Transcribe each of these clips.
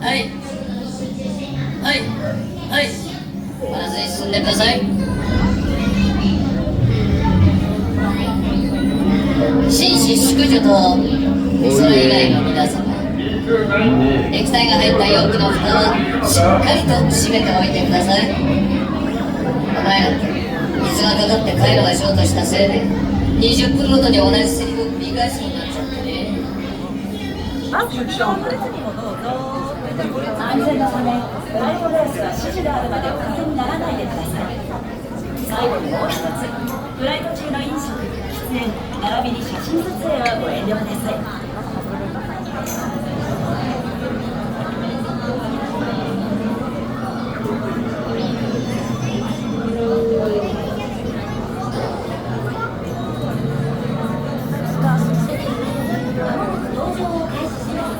はい。はい。はい。まず進んでください。紳士淑女とそれ以外の皆様、液体が入った容器の蓋はしっかりと閉めておいてください。お前なんて、水がかかって回路がショートしたせいで、20分ごとに同じセリフを繰り返すようになっちゃってね。安全のため、フライトレースは指示があるまでおかけにならないでください。最後にもう一つ、フライト中の飲食、喫煙、並びに写真撮影はご遠慮ください。まもなく搭乗を開始します。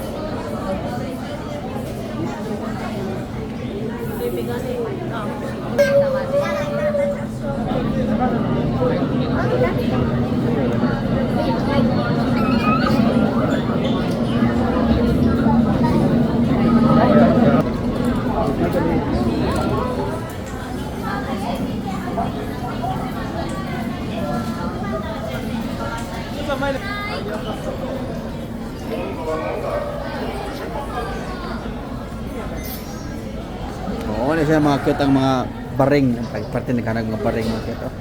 Oo, na siya mga cute ang mga baring. Ang parte naghanag mga baring, mga cute, oh.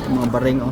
Yung mga baring, oh.